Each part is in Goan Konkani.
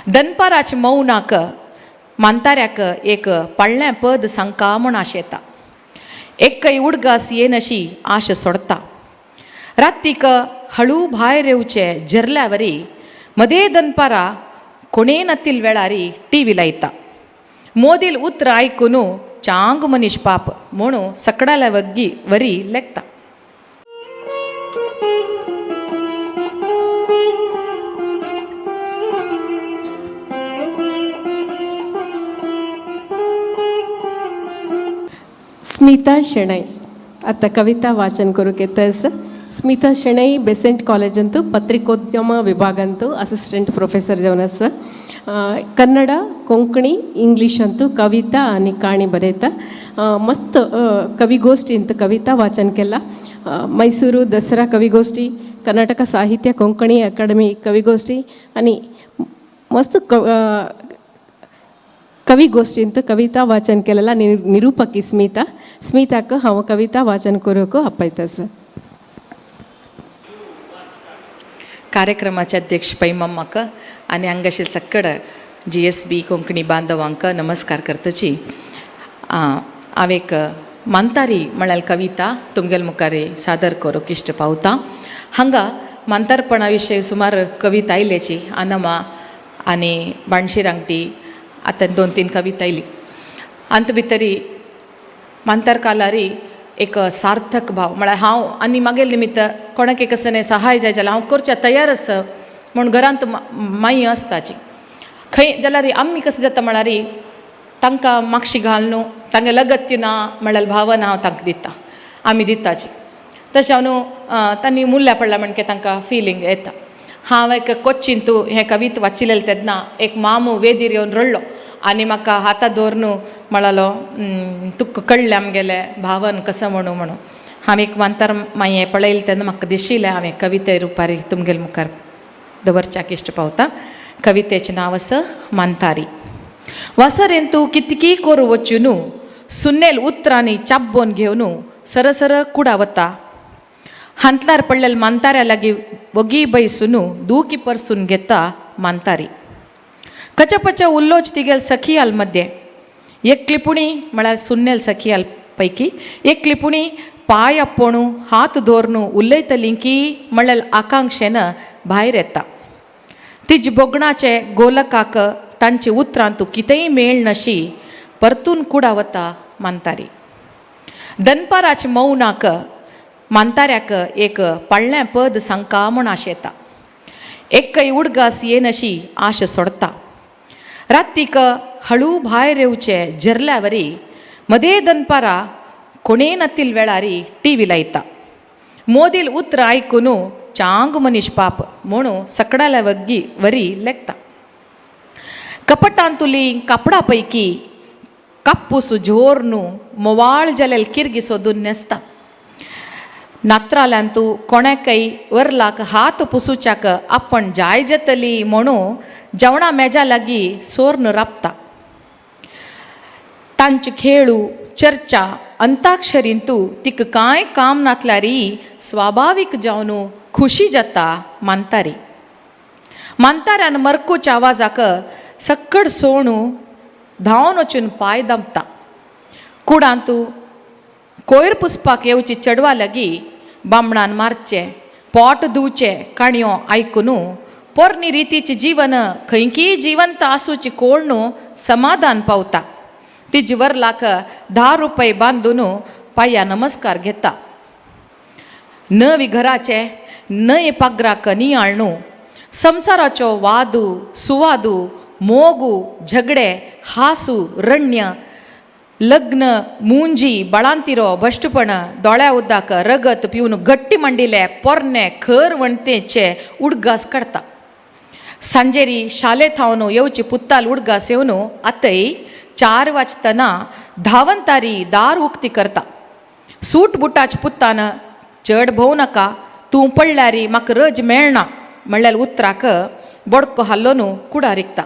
दनपाराच मौनाक म्हांताऱ्याक एक पळ्ळें पद सांगका म्हूण आशेता. एकय उडगास येनशी आश सोडता. रातीक हळू भायर येवचे झरल्यावरी मदे दनपारा कोणे नातील वेळारी टी व्ही लायता. मोदील उतरां आयकून चांग मनीस पाप म्हणून सकडाल्या वग्गी वरी लेखता. स्मिता ಶೆಣೈ ಅತ್ತ ಕವಿತಾ ವಾಚನ ಕರುಕೆ ತಸ್. ಸ್ಮಿತಾ ಶೆಣೈ ಬೆಸೆಂಟ್ ಕಾಲೇಜ್ ಅಂತೂ ಪತ್ರಿಕೋದ್ಯಮ ವಿಭಾಗ ಅಂತೂ ಅಸಿಸ್ಟೆಂಟ್ ಪ್ರೊಫೆಸರ್ ಜವನಸ್. ಕನ್ನಡ, ಕೊಂಕಣಿ, ಇಂಗ್ಲೀಷ್ ಅಂತೂ ಕವಿತಾ ಆನಿ ಕಾಣಿ ಬರೇತ. ಮಸ್ತ್ ಕವಿಗೋಷ್ಠಿ ಅಂತ ಕವಿತಾ ವಾಚನಕ್ಕೆಲ್ಲ ಮೈಸೂರು ದಸರಾ ಕವಿಗೋಷ್ಠಿ, ಕರ್ನಾಟಕ ಸಾಹಿತ್ಯ ಕೊಂಕಣಿ ಅಕಾಡೆಮಿ ಕವಿಗೋಷ್ಠಿ आणि ಮಸ್ತ್ ಕವಿಗೋಷ್ಠಿ ಅಂತ ಕವಿತಾ ವಾಚನ केलेला ನಿರೂಪಕಿ ಸ್ಮಿತಾ. ಸ್ಮಿತಾಕ್ हांव कविता वाचन करूंक आपयता सर. कार्यक्रमाचे अध्यक्ष पैमम्माक आनी हांगाशील सक्कड GSB Konkani बांधवांक नमस्कार करतची. हांव एक मांतारी म्हळ्यार कविता तुमगेल मुखार सादर करूंक इश्ट पावता. हांगा मांतारपणा विशय सुमार कविता आयल्याची, अनमा आनी बाणशीरांगटी, आतां दोन तीन कविता आयली. अंत भितरी मांतार कालारी एक सार्थक भाव म्हळ्यार हांव आनी मागेल निमित्त कोणाक कसलें सहाय जाय जाल्यार हांव करच्या तयार आसा म्हूण घरांत माई आसताची. खंय जाल्यार आमी कशें जाता म्हळ्यार तांकां मागशी घाल न्हू, तांगे लगत्य ना म्हळ्यार भावना हांव तांकां दिता, आमी दिताची. तशें हांव न्हू तांणी मुल्ल्या पडला म्हणके तांकां फिलींग येता. हांव एक कोच्चींतू हें कविता वाचिल्लें तेन्ना एक मामू वेदीर येवन रडलो आनी म्हाका हाता दवर म्हणालो, तुका कळ्ळें आमगेलें भावन कसो म्हणू म्हणून. हांव एक वांतार मागीर पळयलें तेन्ना म्हाका दिशिल्लें हांवें कविते रुपारी तुमगेले मुखार दवरच्याक इश्ट पावता. कवितेचें नांव आसा मांतारी. वासरेंतू कितकी कोरू वचून सुन्नेल उतरांनी चाब्बोन घेवन सरसर कुडा वता. हांतलार पडलेल मांताऱ्या लागीं वगी बैसून दुखी परसून घेता मांतारी. कचपच उल्लोच तिगेल सखी आल मಧ್ಯे एकली पुणी, म्हळ्यार सुन्नेल सखी आल पैकी एकली पुणी पांय आपोणू हात धोरनू उलयतली की म्हळ्यार आकांक्षेन भायर येता. तिज बोगणाचे गोलकाक तांचे उतरांतू कितेंय मेळनाशी परतून कुडा वता मांतारी. दनपाराच मौनाक मांताऱ्याक एक पळ्ळें पद सांगका म्हूण आशेता. एकय उडगास येनशी आश सोडता. रातीक हळू भायर येवचे झरल्यावरी मदे दनपारा कोणे नातील वेळारी टी व्ही लायता. मोदील उतरां आयकून चांग मनीस पाप म्हणून सकडाल्या वग्गी वरी लेखता. कपटांतुली कापडा पैकी कापूस झोरनू मोवाळ जालेल किर्गी सोदून न्हेसता. नात्राल्यान तूं कोणाकय वरलाक हात पुसूच्याक आपण जाय जातली म्हणून जेवणा मेजा लागीं सोर्न राबता. तांचे खेळू चर्चा अंताक्षरींतू तिका कांय काम नातल्यारी स्वाभावीक जावन खुशी जाता मानतारी. मानताऱ्यान मरकूच्या आवाजाक सक्कड सोणू धांवन वचून पांय दामता. कुडांतू कोयर पुसपाक येवची चेडवा लागीं बामणान मारचें पोट धुवचें काणयो आयकून पोरणी रितीची जीवन खंयकीय जिवंत आसूची कोण समाधान पावता. तिजी वरलाक 10 रुपये बांदून पांया नमस्कार घेता. नवी घराचे नये पागराक नियाळणू संसाराचो वादू सुवादू मोगू झगडे हासू रण्य लग्न मुंजी बाळांतिरो भश्टपण दोळ्या उदक रगत पिवन गट्टी मांडिले पोरणे खर वणतेचे उडगास काडटा. सांजेरी शाले थावन येवची पुत्ताल उडगास येवन आतय 4 वाजतना धावंतारी दार उक्ती करता. सूट बुटाच पुत्तान चड भोव नाका, तूं पडल्यारी म्हाका रज मेळना म्हणल्यार उतराक बोडको हालोवन कुडा रिकता.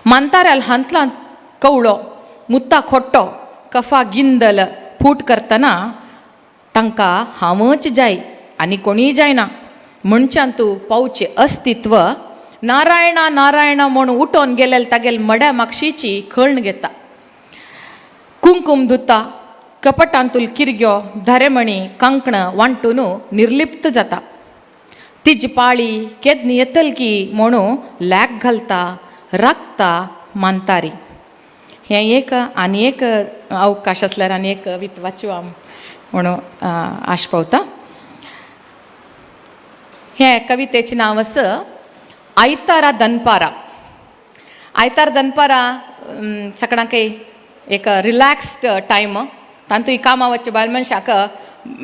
मांताऱ्याल हांतलांत कवळो मुत्ता खोट्टो कफा गिंदल फूट करतना तांकां हांवच जाय आनी कोणीय जायना म्हणच्यान तूं पावचें अस्तित्व नारायणा नारायणा म्हूण उठोन गेलेल तागेल मड्या मागशीची खळण घेता. कुंकूम धुता, कपटांतूल किरग्यो धरेमणी कांकण वांटून निर्लिप्त जाता. तिजी पाळी केदनी येतल की म्हणून लॅक घालता, राखता मानतारी. हें एक आनी एक अवकाश आसल्यार आनी एक कवित वाचूं म्हणून आश पावता. हे कवितेचें नांव आसा आयतारा दनपारा. आयतार दनपारा सगळ्यांकय एक रिलॅक्स्ड टायम. तातूंत कामां वचचे बायल मनशाक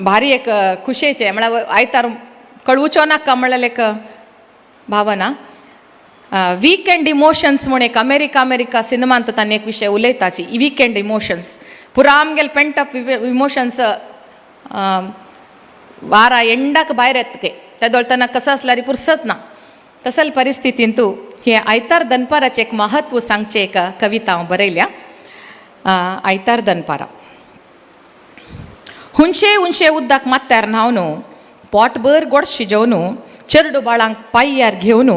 भारी एक खुशयेचें, म्हळ्यार आयतार कळवुचो नाका म्हणल्यार एक भावना. वीकेंड इमोशन्स म्हूण एक अमेरिका अमेरिका सिनेमांत तांणी एक विशय उलयताची, वीकेंड इमोशन्स. पुरा आमगेले पेंट अप इमोशन्स वारा एंडाक भायर येतके तेदोळ कसो आसल्यार पुरसत ना. तसल परिस्थितींतू हे आयतार दनपाराचें एक महत्व सांगचें एक कविता हांव बरयल्या. आयतार दनपारा. हुनशे हुनशे उदक मात्त्यार न्हावन, पोटभर गोड शिजोवन, चेरडू बाळांक पाय्यार घेवन,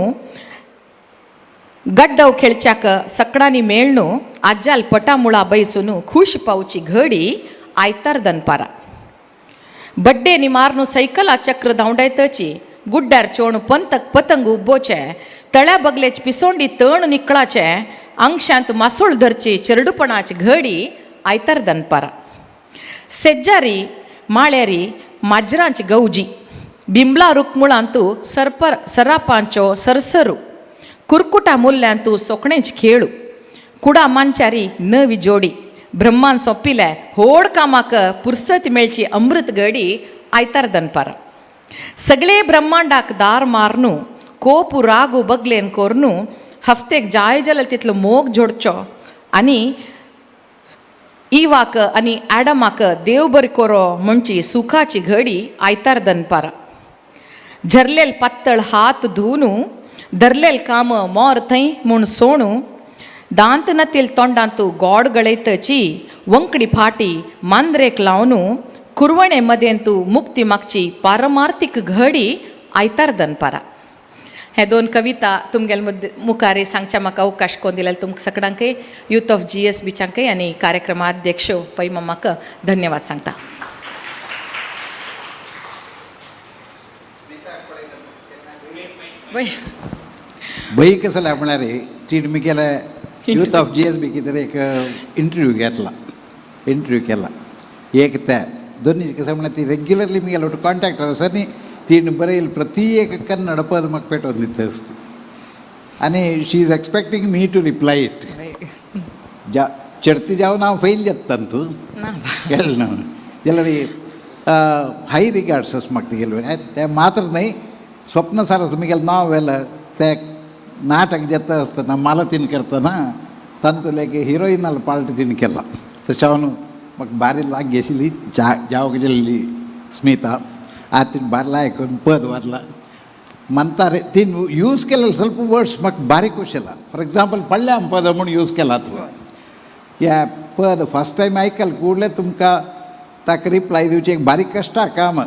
गड्डव खेळच्याक सकडांनी मेळ्णू, आज्जाल पटा मुळा बैसून खूश पावची घडी आयतार दनपारा. बड्डेनी मारनू सैकला चक्र धांवडायतची, गुड्ड्यार चोण पंतक पतंग उब्बोचे, तळ्या बगलेच पिसोंडी तण निकळाचे, अंगशांत मासोळ धरची चेरडूपणाची घडी आयतार दनपारा. सेज्जारी माळ्यारी माजरांची गवजी, बिंबला रुकमुळांतू सर्प सरापांचो सरसरू, कुरकुटा मुल्ल्यांतू सोकणेच खेळू, कुडा मांचारी नवी जोडी, ब्रह्मान सोंपिले होड कामाक पुरसत मेळची अमृत घडी आयतार दनपारा. सगळे ब्रह्मांडाक दार मारनू, कोपू रागू बगलेन कोरनू, हफ्तेक जाय जाल्यार तितलो मोग जोडचो आनी इवाक आनी ॲडमाक देव बरी कोरो म्हणची सुखाची घडी आयतार दनपारा. झरलेल पातळ हात धुवनू, धरलेल काम मोर थंय म्हूण सोणू, दांत नतील तोंडांतू गोड गळयतची वंकडी फाटी मांद्रेक लावनू, कुरवणे मदेंतू मुक्ती मागची पारमार्थिक घडी आयतार दनपारा. हे दोन कविता तुमगेले मुखार सांगच्या म्हाका अवकाश कोण दिल्यार तुमकां सगळ्यांकय, यूथ ऑफ जीएस बीचांकय आनी कार्यक्रमाध्यक्ष पै मम्माक धन्यवाद सांगता. बई कसं म्हळ्यार ती मी केलं यूथ ऑफ जीएसबी कितें एक इंटरव्यू घेतला, इंटरव्यू केला एक त्या दोन्ही कसं म्हळ्यार ती रेग्युलरली मी गेलो कॉन्टॅक्ट आसा न्ही, तिणें बरयल प्रति एक कन्नड पद म्हाका पेटोवन दिता आसता आनी she is expecting me to reply it. ज्या चडती जावन हांव फेल जाता तूं केलें ना जाल्यार हाय रिगार्ड्स अशें म्हाका तिगेलें. तें मात्र न्हय, स्वप्न सार तुमी नांव व्हेलें ते नाटक जाता आसतना मालतीन करतना तातूंतलें एक हिरोइनाल पार्ट तिणें केला. तशें हांव म्हाका बारी लागीं आशिल्ली जावक जाल्ली स्मिता आतां तिणें बारी लायक पद वाचलां म्हणटा रे. तिणें यूज केलेले ಸ್ವಲ್ಪ वर्ड्स म्हाका बारीक खुश जाला. फॉर एग्जाम्पल पडल्या पद म्हूण यूज केला तूं ह्या पद फर्स्ट टायम आयकल कूडले तुमकां ताका रिप्लाय दिवची एक बारीक कश्टा काम.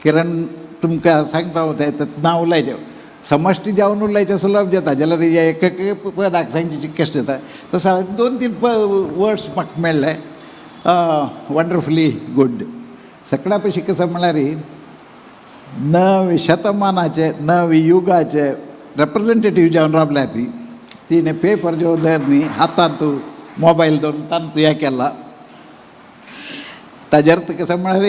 किरण तुमकां सांगता तें नांव उलयचें समश्टी जावन उलयचें सुलभ जाता, जाल्यार एक एक पदाक सांगची कश्ट जाता. तसो हांवें दोन तीन वर्ड्स म्हाका मेळ्ळे वंडरफुली गूड. सगळ्या पयलीं कसं म्हळ्यार नवे शतमानाचे नवे युगाचे रेप्रेझेंटेटीव जावन रावल्या ती तिणें पेपर जेवन धर न्ही हातांत मोबायल दवरून तांतू हें केला. ताजेर कसं म्हळ्यार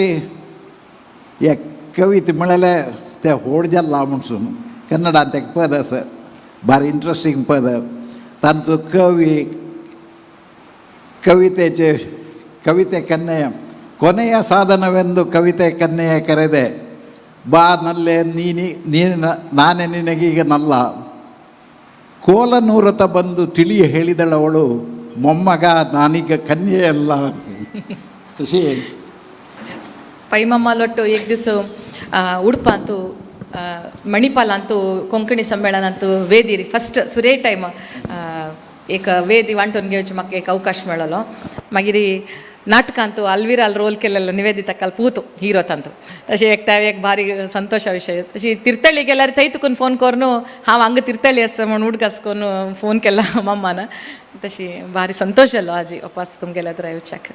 एक कविता म्हळ्यार तें होड जाल्ला म्हणसून कन्नडांत एक पद आसा, भारी इंट्रस्टींग पद. तांतू कवी कवितेचे कविते कन्ನೆಯ ಕೊನೆಯ ಸಾಧನವೆಂದು ಕವಿತೆ ಕನ್ನೆಯ ಕರೆದೆ ಬಾ ನಲ್ಲೆ ನೀನಿ ನೀನು ನಾನೇ ನಿನಗೀಗ ನಲ್ಲ ಕೋಲನೂರತ ಬಂದು ತಿಳಿ ಹೇಳಿದಳವಳು ಮೊಮ್ಮಗ ನಾನೀಗ ಕನ್ಯೆಯಲ್ಲ. ಖುಷಿ. ಪೈಮಮ್ಮ ಲೊಟ್ಟು एक दीस उडपांतू मणिपालांतू कोंकणी संमेलनांतू वेदीर फस्ट सुरे टायम एक वेदी वांटून घेवचे म्हाका एक अवकाश मेळ्ळो. मागीर नाटकांतू अल्विराल रोल केलेलो निवेदिता काल पूत हिरो तांतू. तशें एक त्या एक भारी संतोशा विशय. तशी तीर्थळ्ळी गेल्यार थंय तुकून फोन करून हांव हांगा तीर्थळ्ळी आसा म्हूण उडगास करून फोन केला मम्मान. तशी भारी संतोश जालो आजी वापस तुमगेल्या थंय येवच्याक.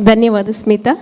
ಧನ್ಯವಾದ ಸ್ಮಿತಾ.